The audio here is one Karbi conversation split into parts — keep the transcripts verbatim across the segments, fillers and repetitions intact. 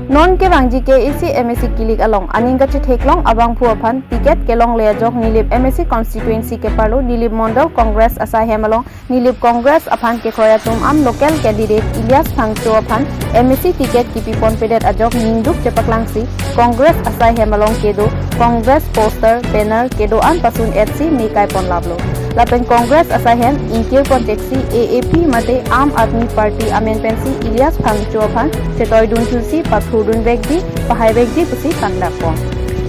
Non kevangji ke isi M A C kilik along aning kachetheklong abangphu aphan ticket kelongle ajok Nilip M A C constituency keparlo Nilip Mondol Congress asaihem along Nilip Congress aphan kekroi atum an local candidate Elias Phangcho aphan M A C ticket kipiponpedet ajok ningduk chepaklangsi Congress asaihem along kedo Congress poster, banner kedo-an pasun-etsi mekai ponlaplo. Lapen Congress asaihem ingkirponcheksi A A P mate Aam Aadmi Party amen pensi Elias Phangcho aphan chethoidunthunsi pathurdunvekji, pahaivekji pusi pangdakpon.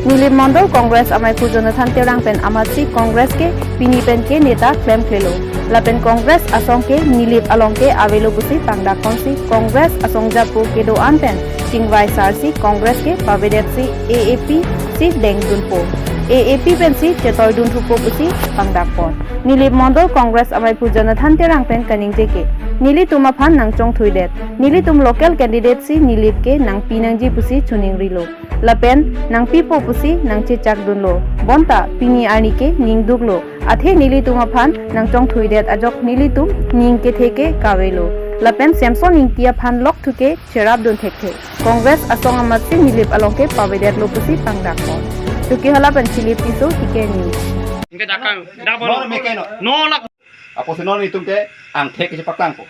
Nilip Mondol Congress amaiphu Jonathan Terang pen amatsi Congress ke pini pen ke neta klemklelo. Lapen Congress asong ke Nilip along ke avelo pusi pangdakponsi Congress asong japo kedo-an pen chingvaisarsi Congress ke pavedetsi A A P si dengdunpo. A A P pensi chethoidunthupo pusi pangdakpon. Nilip Mondol Congress amaiphu Jonathan Terang pen kaningje ke, nelitum aphan nangchongthuidet. Nelitum local candidate si Nilip ke nangpi nangji pusi choningrilo. Lapen nangpipo pusi nangchechakdunlo. Bonta pini arni ke ningduklo. Athe nelitum aphan nangchongthuidet ajok nelitum ning kethe ke kavelo. Lapen Samson Ingti aphan lokthu ke cherapdun thekthe. Congress asong amatsi Nilip along ke pavedetlo pusi pangdakpon. Tuki hala pen Philip Tisso, T K News. Ingke dakang, dak No, bolo. Meke no. No lak. Apotsi non itum ke angthek isi paklangpo.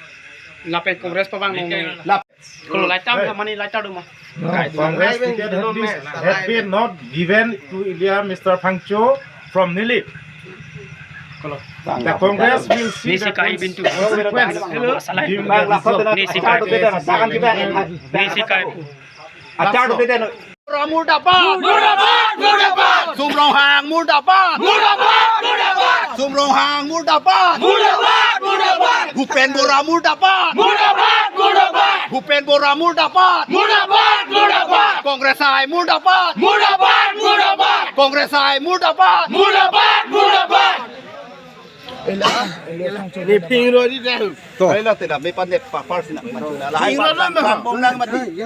Lapen Congress pabang nong. Lap. Kalau lighter, sama ni lighter dulu mah. No, Congress ticket had been, had been not given to Elias Mister Phangcho from Nilip. The Congress will see Nisi the kai cons-, bintu. Consequence. Hello. Given the result. Nisi kai. Nisi kai. Achar do tete no. Murdabad! Murdabad! Murdabad! Sum Ronghang murdabad! Murdabad! Murdabad! Sum Ronghang murdabad! Murdabad! Murdabad! Bhupen Borah murdabad! Murdabad! Murdabad! Bhupen Borah murdabad! Murdabad! Murdabad! Congress ai murdabad! Murdabad! Murdabad! Congress ai murdabad! Murdabad! Murdabad! Ni phinglo di dah. To. Ai la tela me pan ne pa par sina maju na. Lahai phinglo pan na bom nang mati.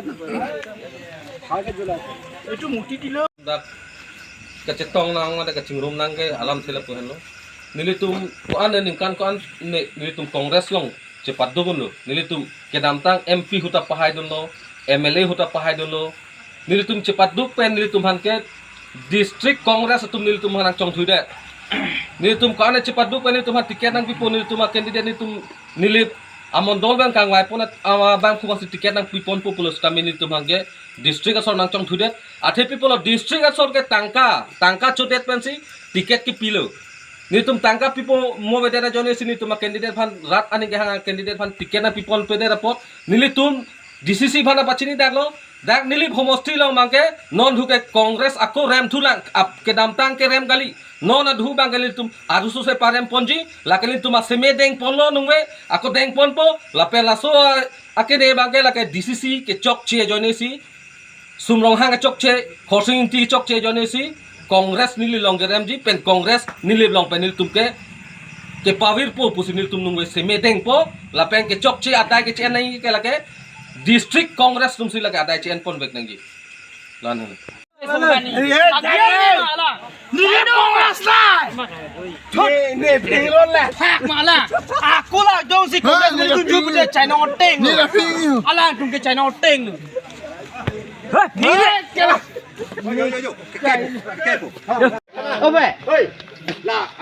Itu muti dilo. Dak kachetong nang mate kachingrum nang ke alam sila pu henlo. Nelitum ko-an ne ningkan ko-an ne nelitum Congress along chepadodunlo. Nelitum kedamtang M P ahut ta pahaidunlo, M L A ahut ta pahaidunlo. Nelitum chepaduk pen nelitum aphan ke District Congress atum nelitum aphan nangchongthuidet. Nelitum ko-an chepaduk pen nelitum aphan ticket nangpipo, nelitum a-candidate nelitum Nilip amondol pen kangvaiponat abangphu aphansi ticket nangpiponpo pulo sitame nelitum aphan ke district asor nangchongthuidet. Athe pipo lo district asor ke tangka, tangka chodet pensi ticket kipilo. Nelitum tangka pipo mo avedet ajoinesi nelitum a-candidate aphan, rat aning kehang a-candidate aphan ticket nangpiponpedet apot nelitum D C C aphan ta pachini daklo, dak Nilip homosti along abang ke non ahut ke Congress ako remthulang, ap kedamtang kerem kali, non ahut abang ke nelitum arususe paremponji, lake nelitum aseme dengponlo nungve, ako dengponpo, lapen laso a-, akene abang ke lake D C C kechokche ajoinesi, Sum Ronghang kechokche, Khorsing Ingti kechokche ajoinesi, Congress Nilip along keremji pen Congress Nilip along pen nelitum ke kepavirpo pusi nelitum nungve seme dengpo, lapen kechokche adai ke-en nangji ke lake District Congress atumsi lake adai ke-enponvek nangji. Lan. Nilip Congress la. Ne, ne, pinglo la. Thak mala. Ako la dong si Congress nelitum jup de China oteng. Nilip ping. Alangtum ke China oteng. Hah? Nilip kela. Obe.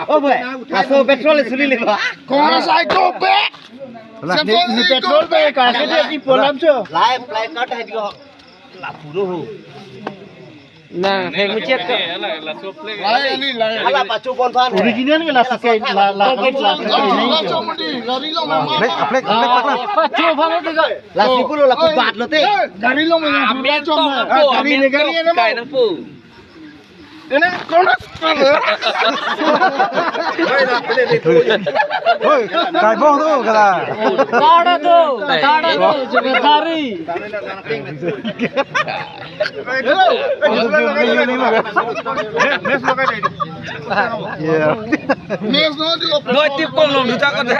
Obe. Laso petrol suli le ba. Congress I go back. Ni, ni petrol pe ka ke dia di polam cho. Live, live cut hai dio. Lapu do ho. Na, he muchet ka. Lai, lai, lai. Hala pacho bon phan. Original ke la sike, la, la, la sike. Plek, plek, plek, plek. Pacho phan de ka. La sipulo la kubat lo te. Gari lo mo. Amen to. Gari ne gari ne mo. Kai na pu. Ini kono. Hoi, kai bong tu kala. Kada tu, kada tu, juga kari. Hello. Mes lo kai. Iya. Mes lo di. Noi tip kong long duta ko deh.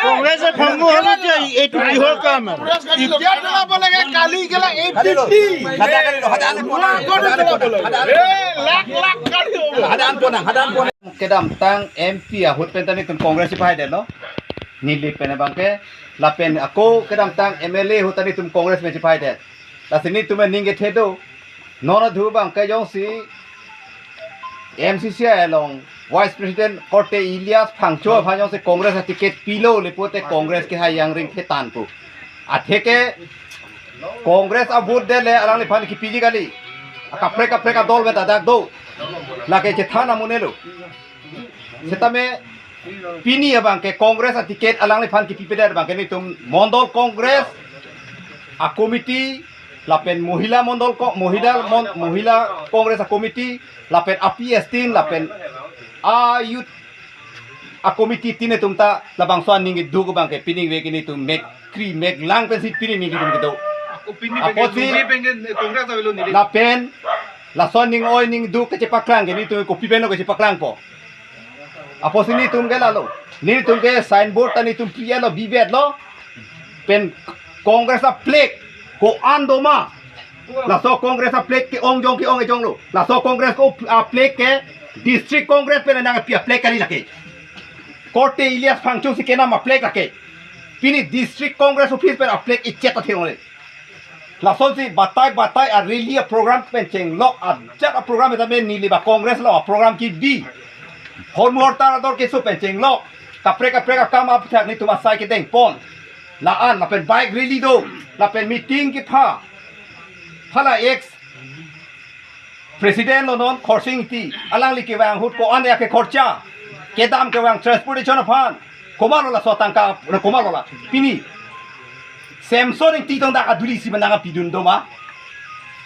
Congress e phangmu halu je, eitu kihor kam? Ipia tola boleh ke kali gela eight fifty. Hadan, hadan, hadan, hadan. Eh, lakh, lakh kali ho. Hadan ponang, hadan ponang. Kedamtang M P ahut pen tani tum Congress si pahai delo. Neli pen abangke, lapen ako kedamtang M L A ahut ta netum Congress pen chepaidet. Lasi netum aning kethe do. Non adhu abangke jongsi M C C I along Vice President korte Elias Phangcho aphan jongsi Congress aticket pilo le pulote Congress kehai angring thetan pu. Atheke Congress a-vote det le alangliphan kipiji kali. Akaprek kaprek adol vet adak do. Lake chethan amonelo. Setame pini abangke Congress aticket alangliphan kipipedet abangke netum Mondol Congress a-committee lapen Mohila Mondol Co-, Mohila Mon-, Mohila Congress a-committee lapen a-P S tin lapen a-youth a-committee tin atum ta labangso aning keduk abangke pini veke netum mek kri mek lang pensi pini ning keduk kedo. Ako pini Apo pengen, si pini pengen Congress avelo neli. Lapen laso aning oi aning duk kachepaklang ke netum kopi pen lo kachepaklangpo. Apotsi netum ke lalo. Netum ke signboard ta netum pi-etlo, bivetlo. Pen Congress a-flag ko-an doma. Laso Congress a-flag ke-ong jong ke-ong ejong lo. Laso Congress ko a-flag ke District Congress pen nangpi a-flag kali lake. Korte Elias Phangcho si kenam a-flag lake. Pini District Congress Office pen a-flag ichet atheng le. Lasonsi batai batai a-rally a-program pen chenglok, ajat a-program tame neli ba Congress along a-program kebi. Hormu hortar ador keso pen chenglok. Kaprek kaprek akam aphuthak netum asai kedengpon. La-an lapen bike rally do. Lapen meeting kepha. Hala ex President lo non Khorsing Ingti, alangli kevang ahut ko-an ya kekhorcha, kedam kevang transportation aphan, komatlo laso tangka, komatlo la. Pini Samson Ingti tong dak aduri si manang apidun doma.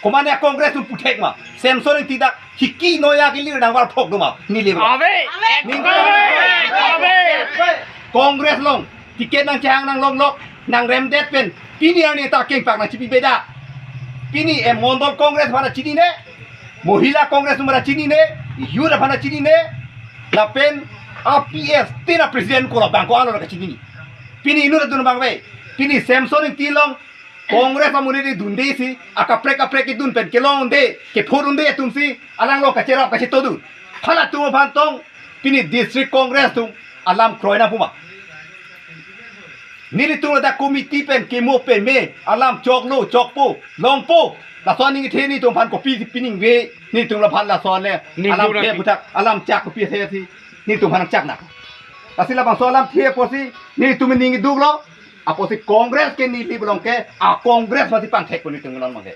Komat ya Congress atum puthek ma. Samson Ingti dak hiki noya kelir nangvarphok doma. Neli ba. Ave. Ning Ave. Ave. Congress along ticket nangchehang nanglonglok, nangremdet pen pini arni ta kengpak nangchipipedet. Pini e Mondol Congress aphan ta chinine, Mohila Congress atum ta chinine, Youth aphan ta chinine, lapen a-P S tin a-president ko labang ko-an lo kachinine. Pini inut adun abang ave. Pini Samson Ingti along Congress amonit dunde si, akaprek kaprek kedun pen kelongde, kephurunde atum si, alanglo kacherap kachetodu. Halatum aphan tong, pini District Congress atum alam kroi nangpuma. Nelitum ladak committee pen kemo peme, alam choklo, chokpo, longpo. Laso aning kethe netum aphan kopi pining ave, netum laphan laso le, Ning alam dura the ki. Puthak, alam chak kopi the si, netum aphan chak na. Lasi labangso alam the apotsi, netum aning duklo, apotsi Congress ke neli belong ke, a-Congress mati pangthek pon netum non mangke.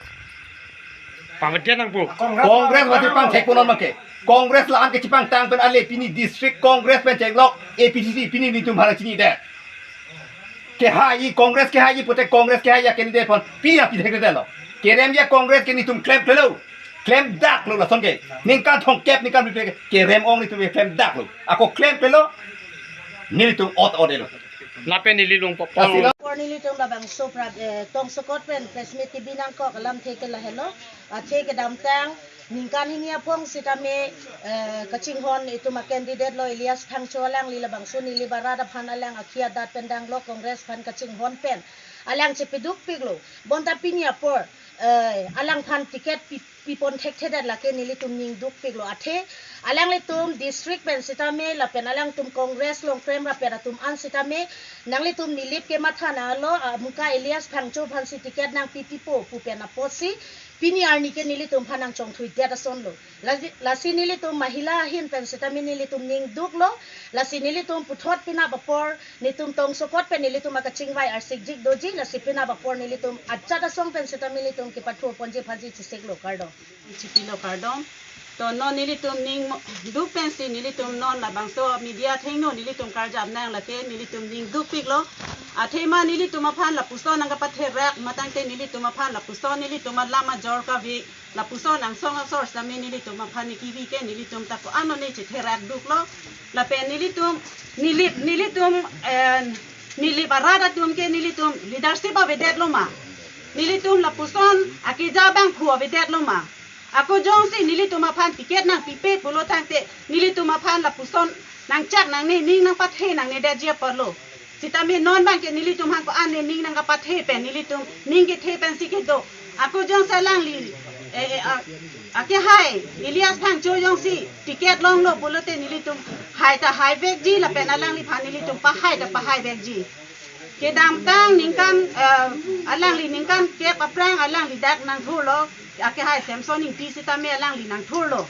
Pangthek nangpo. Congress mati pangthek pon non mangke. Congress la-an kechipangtang pen ale pini District Congress pen chenglok A P C C pini netum aphan chinidet. Kehai Congress kehai puthot Congress kehai a-candidate aphan pini apithekdetlo. Kerem ya Congress ke netum klemklelo. Klemdaklo lason ke. Ningkan thomkep ningkan phli kerem ong netum klemdaklo. Ako klemklelo. Netum ot-otlo. Lapen neli longpo. Lasi la- Apor nelitum labangso pra-, eh, tongsokot pen press meet kebi nangkok alamthe ke lahelo. Athe kedamtang ningkan hini aphong sitame, eh, kachinghon itum a-candidate lo Elias Phangcho, alangli labangso Nilip arat aphan alang akhi adat pen danglo, Congress aphan kachinghon pen alang chepedukpiklo. Bonta pini apor, eh, alangphan ticket pi-, pipon thekthedet lake nelitum ning dukpiklo. Athe alanglitum district pen sitame lapen alangtum Congress along klemrap atum an sitame nanglitum Nilip kematha nanglo, amuka Elias Phangcho aphansi ticket nangpipipo pu pen apotsi pini arni ke nelitum aphan nangchongthuidet asonlo. Lasi, lasi nelitum Mohila ahin pen sitame nelitum ning duklo. Lasi nelitum puthot penap apor netum tongsokot pen nelitum akachingvai arsikjik doji. Lasi penap apor nelitum ajat asong pen sitame nelitum kepathu ponji phaji chesiklo, kardom. Chipilo, kardom. To non nelitum ning mo-, duk pensi nelitum non labangso media athengno nelitum karjap nang lake nelitum ning dukpiklo. Athema nelitum aphan lapuson nangkapatherak matangte nelitum aphan lapuson nelitum alam ajor kave, lapuson angsong asor sitame nelitum aphan ne kivi ke nelitum ta ko-an lo ne chetherak duklo. Lapen nelitum, Nilip, nelitum, eh, Nilip arat atum ke nelitum leadership avedetlo ma. Nelitum lapuson akeja abangphu avedetlo ma. Ako jongsi nelitum aphan ticket nangpipe pulo tangte nelitum aphan lapuson nangchak nangne, ning nangpathe nangnedetji apotlo. Sitame non abangke nelitum aphan ko-an ne ning nangkapathe pen nelitum ning kethe pensi kedo. Ako jongsi alangli, eh, eh, a, akehai Elias Phangcho jongsi ticket longlo pulote nelitum Hai ta haivekji lapen alangliphan nelitum pahai ta pahaivekji. Kedamtang ningkan, eh, alangli ningkan kep aphrang alangli dak nangthurlo, akehai Samson Ingti sitame alangli nangthurlo.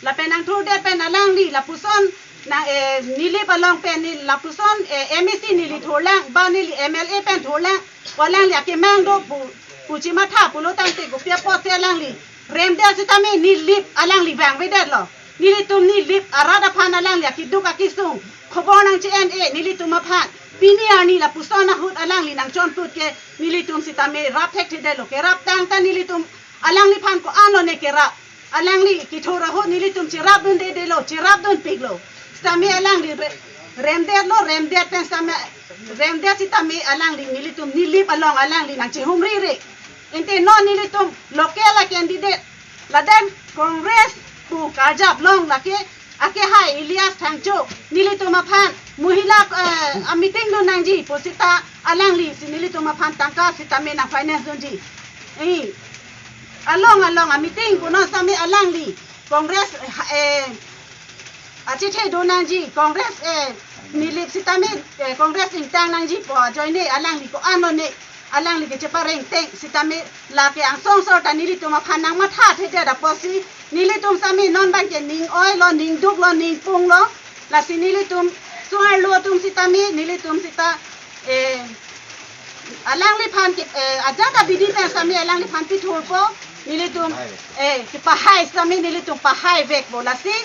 Lapen nangthurdet pen alangli lapuson nang, eh, Nilip along pen ni lapuson, eh, M A C neli thurlang, ba neli M L A pen thurlang, alangli akemang do pu, puchi matha pulo tangte kopi apotsi alangli remdet sitame Nilip alangli vangvedetlo. Nelitum Nilip arat aphan alangli akeduk akesung khobor nangche-en-e nelitum aphan. Pini arni lapuson ahut alangli nangchonput ke nelitum sitame rap thekthedetlo, keraptang ta nelitum alangliphan ko-an lone kerap. Alangli kethur ahut nelitum cherapdundedetlo, cherapdunpiklo. Sitame alangli re-, remdetlo, remdet pen sitame, remdet sitame alangli nelitum Nilip along alangli nangchehumri re. Ante non nelitum local a candidate ladak Congress pu karjap long lake akehai Elias Thangcho nelitum aphan mohila, eh, a meeting dun nangji pu sita alanglisi nelitum aphan tangka sitame nang finance dunji. Eh, along along a meeting punon sitame alangli Congress, eh, achethe do nangji, Congress, eh, Nilip sitame, eh, Congress ingtang nangji pu ajoine alangli ko-an lone alangli kecheparengteng sitame lake angsong sor ta nelitum aphan nangmathathedet apotsi nelitum sitame non abangke ning oilo, ning duklo, ning punglo. Lasi nelitum suarlo atum sitame nelitum sita, eh, alangliphan ke, eh, ajat abidi pen sitame alangliphan pithurpo, nelitum, eh, kepahai sitame nelitum pahaivekpo. Lasi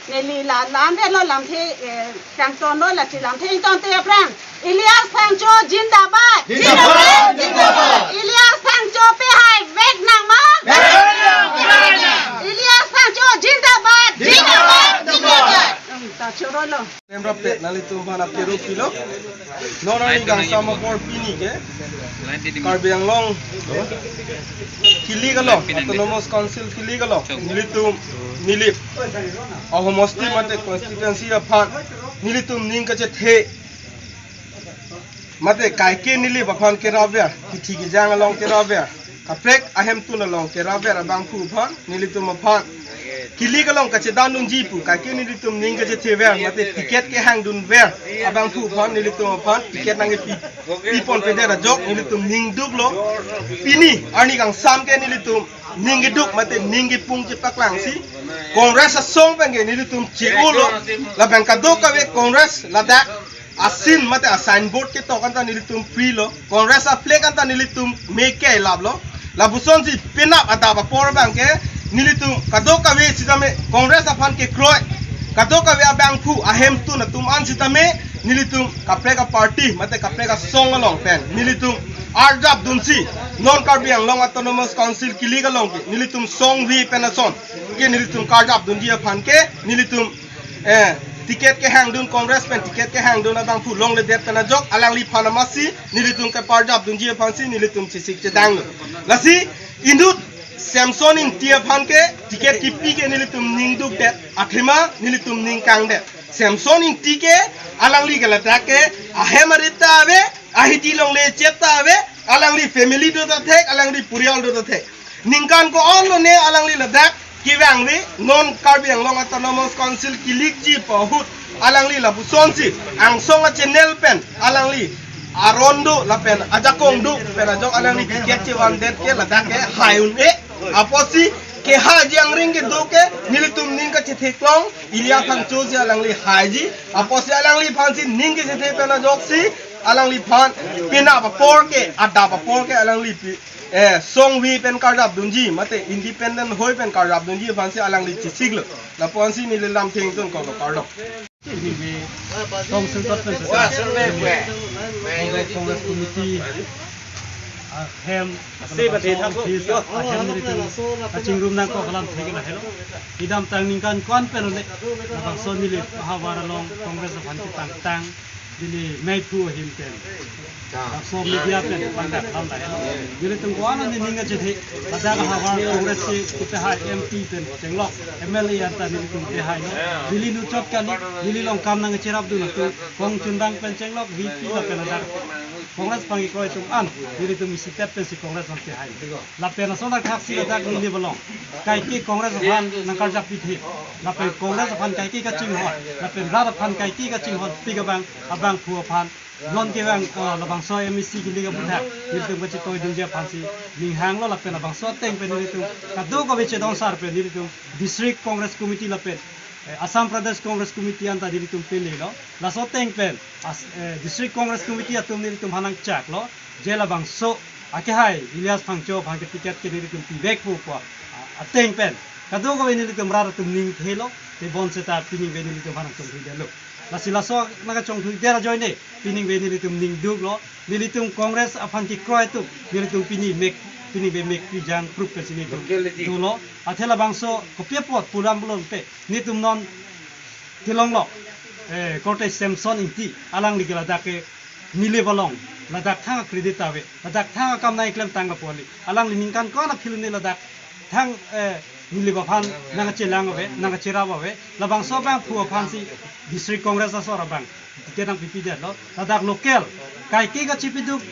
neli la lamvelo, lamthe, eh, kangtonlo, lasi lamthe ingtonte aphrang. Elias Thangcho jindabad. Jindabad, jindabad. Elias Thangcho pehaivek nangma. Pehaivek nang, pehaivek nang. Elias Thangcho jindabad. Jindabad, jindabad. Hmm, ta chorolo. Nemrap pet nanglitum aphan apero pilo. Non arni kangsam apor pini ke Karbi Anglong kilik along, Autonomous Council kilik along, nelitum Nilip ahomosti mate constituency aphan nelitum ning kachethe mate kaike Nilip aphan kerapver, kithi kejang along kerapver, kaprek ahemtun along kerapver abangphu aphan nelitum aphan kilik along kachedandunji pu kaike nelitum ning kachethever mate ticket kehangdunver abangphu aphan nelitum aphan ticket nangkepi, piponpedet ajok nelitum ning duklo. Pini arni kangsam ke nelitum ning keduk mate ning kepung chepaklangsi Congress asong pen ke nelitum che-olo, lapen kadokave Congress ladak asin mate a signboard ketok anta nelitum free lo, Congress a flag anta nelitum mekei laplo. Lapusonsi penap adap apor abangke nelitum kadokave sitame Congress aphan kekroi, kadokave abangphu ahemtun atum an sitame nelitum kaprek a party mate kaprek asong along pen nelitum arjapdunsi non Karbi Anglong Autonomous Council kilik along ke nelitum songvi pen ason ke nelitum karjapdunji aphan ke nelitum, eh, ticket kehangdun, Congress pen ticket kehangdun abangphu longledet pen ajok alangliphan amatsi nelitum keparjapdunji aphansi nelitum chesik chedanglo. Lasi inut Samson Ingti aphan ke ticket kipi ke nelitum ning dukdet, athema nelitum ning kangdet. Samson Ingti ke alangli ke ladak ke ahem arit ta ave, ahidi longle chet ta ave, alangli family do ta thek, alangli purial do ta thek. Ningkan ko-an lone alangli ladak kevangve, non Karbi Anglong Autonomous Council kilikji pu ahut alangli lapusonsi angsong a channel pen alangli aron do lapen ajakong do pen ajok alangli ticket chevandet ke ladak ke hai un-e. Apotsi kehai jangring kedo ke nelitum ning kachetheklong, Elias Thangcho si alangli haiji. Apotsi alangliphansi ning kachethe pen ajoksi alangliphan penap apor ke, adap apor ke alangli pi, eh, songvi pen karjapdunji mate independent hoi pen karjapdunji aphansi alangli chesiklo. Lapuansi neli lamthe ingtun kok kardom. Council pen Congress, Congress Committee ahem, ahem nelitum kachingrum nangkok alamthe ke lahelo. Kedamtang ningkan ko-an pen le labangso Nilip ahavar along Congress aphan ketangtang, neli meiphu ahin pen, labangso media pen pangdak alam lahelo. Nelitum ko-an ani ning kachethe, ladak ahavar Congress si kepehai M P pen chenglok, M L A anta nelitum pehai lo. Neli nuchot kali, neli along kam nangcherapdun atum, kong chundang pen chenglok, V P lapen ladak Congress aphan kekroi atum an nelitum isitep pensi Congress aphan kehai. Lapen lason athak si ladak neli balong kaike Congress aphan nangkarjap pithe. Lapen Congress aphan kaike kachinghon, lapen rat aphan kaike kachinghon pik abang, abangphu aphan non ke bang, eh, labangso M A C kili kaputhak nelitum kachitoi dungje aphansi ning hanglo. Lapen labangso ateng pen nelitum kadokave chedon sar pen nelitum District Congress Committee lapen, eh, Assam Pradesh Congress Committee anta nelitum pelelo. Laso ateng pen as, eh, District Congress Committee atum nelitum aphan nangchaklo, je labangso akehai Elias Phangcho aphan ke ticket ke nelitum pivekpo pu, ah, ateng pen kadokave nelitum rat atum ning thelo. Tebon seta piningve nelitum aphan nangchongthuidetlo. Lasi laso nangkachongthuidet ajoine piningve nelitum ning duklo. Nelitum Congress aphan kekroi atum nelitum pini mek, piningve mek pijang proof pensi nelitum dolo. Athe labangso kopi apot pulam pulote nelitum non kelonglo, eh, korte Samson Ingti, alangli ke ladak ke neli balong, ladak thang credit ave, ladak thang akam nangklemtang lapu kali. Alangli ningkan ko-an aphi lone ladak thang, eh, neli aphan nangkachelang ave, nangkacherap ave. Labangso abangphu aphansi District Congress asor abang ticket nangpipidetlo. Ladak local kaike kachipiduk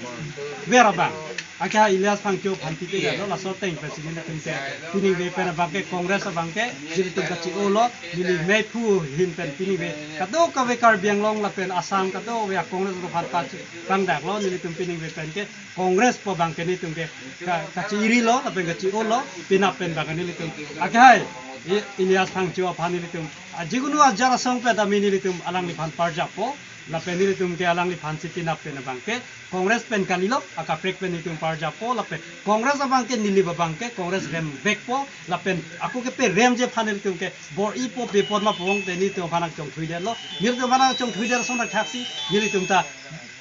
ver abang akehai Elias Phangcho aphan pipidetlo. Laso ateng pensi nelitum ke piningve pen abang ke Congress abang ke nelitum kachi-olo. Neli meiphu ahin pen piningve kadokave Karbi Anglong lapen Assam kadokave a-Congress aphan pangdaklo. Nelitum piningve pen ke Congress pu abang ke nelitum ke ka, kachi-irilo lapen kachi-olo. Penap pen abang ke nelitum akehai E-, Elias Phangcho aphan nelitum ajikunu ajar asong pen tame nelitum alangliphan parjappo. Lapen nelitum ke alangliphansi penap pen abang ke Congress pen kalilo, akaprek pen nelitum parjappo. Lapen Congress abang ke neli abang ke Congress remvekpo. Lapen ako keperemji aphan nelitum ke bor-ipo, pepon ma pong te nelitum aphan nangchongthuidetlo. Nelitum aphan nangchongthuidet ason athak si nelitum ta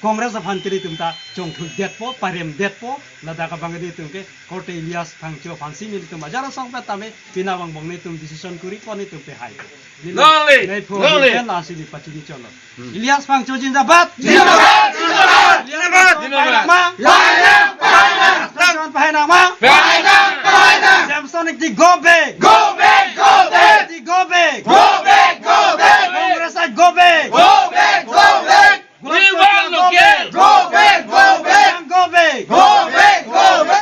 Congress aphan ke nelitum ta chongthuidetpo, paremdetpo. Ladak abang ke nelitum ke korte Elias Phangcho aphansi nelitum ajar asong pen tame penap angbong nelitum decision kuri ko nelitum pehai. Neli Long live! Meiphu Long live! Pen lasi neli pachini cholo. Hmm. Elias Phangcho zindabad! Zindabad! Zindabad! Elias Phangcho Zindabad! Zindabad! Pai lang ma! Pai lang!